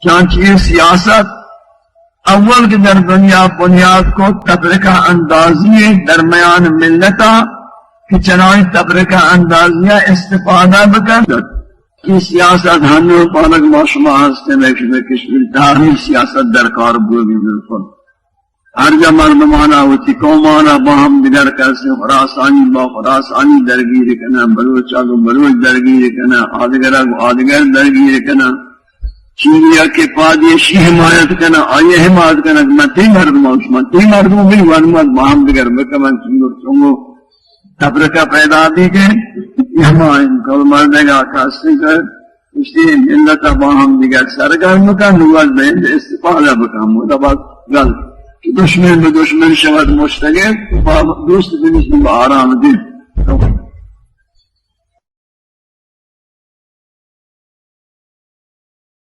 چانچہ اے سیاست اول کہ در دنیا بنیاد کت، تفرقہ اندازی درمیان ملتا کہ چنائیں تفرقہ اندازی استفادہ بکن۔ اے سیاست ہنو پانک ما شما ہستیں، ایک شما کشور داری سیاست درکار بوگی بالکل۔ ہر جا مردمانا وتی قومانا با ہم دگر کسے خراسانی با خراسانی درگیر کنن، بلوچا گو بلوچ درگیر کنن، آدگرا گو آدگر درگیر کنن۔ چینی کہ پادی شی حمایت کنن، آئی حمایت کنن کہ من تی مردم ہوں، من تی مردم بھی ون مت با ہم دگر بکمن، چینگو چونگو تفرقہ پیدا بھی کہ ہما کل مردگا کسے کر اشتی ملت با ہم دیگر سرگرم کن، نوز بہند استفادہ بکن، مدبت گل کہ دشمن بہ دشمن شود مشتگل، با دوست بنشین بہ آرام دل۔ تو